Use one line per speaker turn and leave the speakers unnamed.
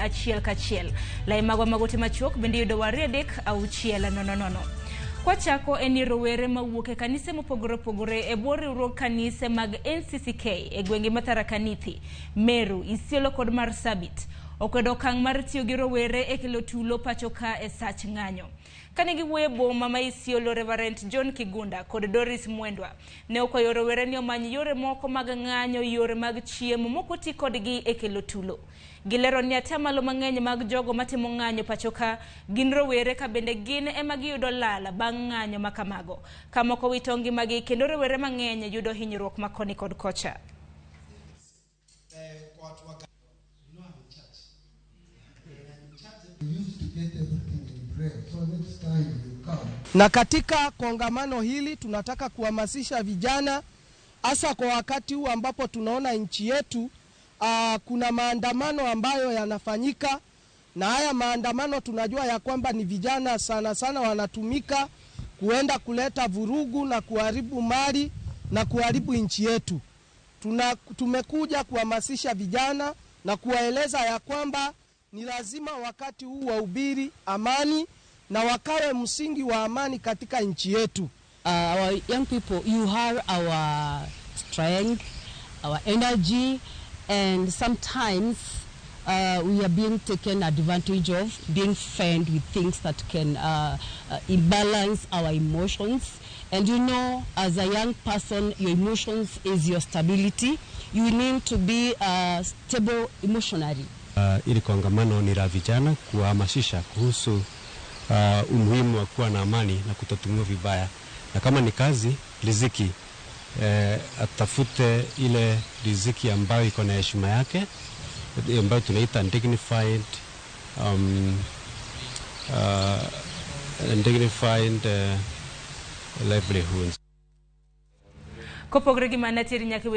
achiel kachiel. Lai magwa mag ote machuok bende yudowa 3 6 0 0. Kwachako en ni rowere mawuok e kanise mopogore opogore e bwo riwruog kanise mag NCCK e gwenge ma Tharaka Nithi, Meru, Isiolo kod Marsabit okwedo okang' mar tiyo gi rowere e kelo tulo pacho ka e sach ng'anyo. Kane giwuoyo e boma ma Isiolo, Reverend John Kigunda kod Doris Mwendwa ne okwayo rowere ni omany yore moko mag ng'anyo yore mag chiemo mok oti kodgi e kelo tulo. Gilero ni atamalo mang'eny mag jogo matimo ng'anyo pacho ka gin rowere ka bende gin ema giyudo lal bang' ng'anyo ma kamago. Ka moko wito ngimagi kendo rowere mang'eny yudo hinyruok ma koni kod kocha.
Na katika kongamano hili tunataka kuhamasisha vijana hasa kwa wakati huu ambapo tunaona nchi yetu kuna maandamano ambayo yanafanyika, na haya maandamano tunajua ya kwamba ni vijana sana sana wanatumika kuenda kuleta vurugu na kuharibu mali na kuharibu nchi yetu. Tumekuja kuhamasisha vijana na kuwaeleza ya kwamba ni lazima wakati huu wahubiri amani na wakawe msingi wa amani katika nchi yetu.
Our young people, you are our strength, our energy, and sometimes we are being taken advantage of, being fed with things that can imbalance our emotions. And you know, as a young person, your emotions is your stability. You need to be stable emotionally.
Ili kongamano ni la vijana kuwahamasisha kuhusu umuhimu wa kuwa na amani na kutotumiwa vibaya, na kama ni kazi riziki, atafute ile riziki ambayo iko na heshima yake ambayo tunaita dignified livelihoods.
Kopogore gi mano, ateri nyaka